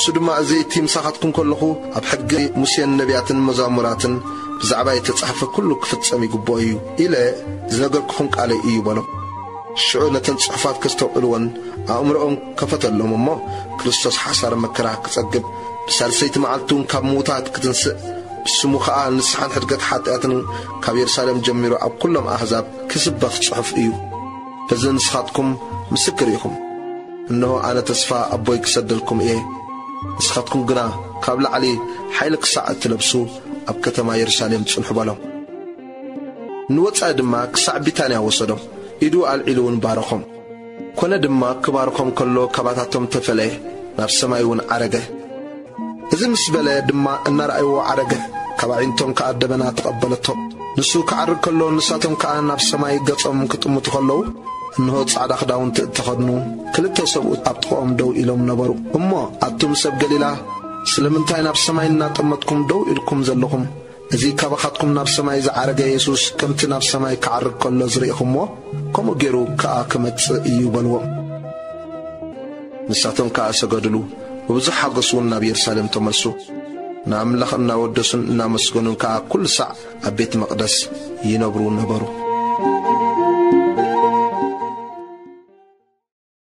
ንሱ ድማ፣ "እዚ እቲ ምሳኻትኩም ከለኹ ኣብ ሕጊ ሙሴን ነቢያትን መዛሙራትን ብዛዕባ የተጻሕፈ ኩሉ ክፍጸም ይግብኦ እዩ ኢለ ዝነገርኩኹም ቃለይ እዩ" በሎም። ሽዑ ነተን ጽሑፋት ከስተውዕልወን ኣእምሮኦም ከፈተሎም እሞ፣ ክርስቶስ ሓሳረ መከራ ክጸግብ፣ ብሳልሰይቲ መዓልቲ እውን ካብ ምዉታት ክትንስእ፣ ብስሙ ኸኣ ንስሓን ሕድገት ሓጢኣትን ካብ የሩሳሌም ጀሚሩ ኣብ ኩሎም ኣህዛብ ክስበኽ ጽሑፍ እዩ። በዚ ንስኻትኩም ምስክር ኢኹም። እንሆ ኣነ ተስፋ ኣቦይ ክሰደልኩም እየ። ንስኻትኩም ግና ካብ ላዕሊ ሓይሊ ክሳዕ እትለብሱ ኣብ ከተማ የሩሳሌም ጽንሑ በሎም። ንወጻኢ ድማ ክሳዕ ቢታንያ ወሰዶም። ኢዱ ኣልዒሉ እውን ባረኾም። ኮነ ድማ ክባርኾም ከሎ ካባታቶም ተፈለየ፣ ናብ ሰማይ እውን ዓረገ። እዚ ምስ በለ ድማ እናረኣይዎ ዓረገ፣ ካብ ኣዒንቶም ከኣ ደበና ተቐበለቶ። ንሱ ክዓርግ ከሎ ንሳቶም ከኣ ናብ ሰማይ ገጾም ክጥምቱ ከለዉ፣ እንሆ ጻዕዳ ክዳውንቲ እተኸድኑ ክልተ ሰብኡት ኣብ ጥቕኦም ደው ኢሎም ነበሩ። እሞ ኣቱም ሰብ ገሊላ፣ ስለምንታይ ናብ ሰማይ እናጠመትኩም ደው ኢልኩም ዘለኹም? እዚ ካባኻትኩም ናብ ሰማይ ዝዓረገ የሱስ ከምቲ ናብ ሰማይ ክዓርግ ከሎ ዝርኢኹምዎ፣ ከምኡ ገይሩ ከኣ ክመጽእ እዩ በልዎም። ንሳቶም ከኣ ሰገድሉ፣ ብብዙሕ ሓጎስ እውን ናብ የሩሳሌም ተመልሱ። ንኣምላኽ እናወደሱን እናመስገኑን ከኣ ኩሉ ሳዕ ኣብ ቤት መቕደስ ይነብሩ ነበሩ።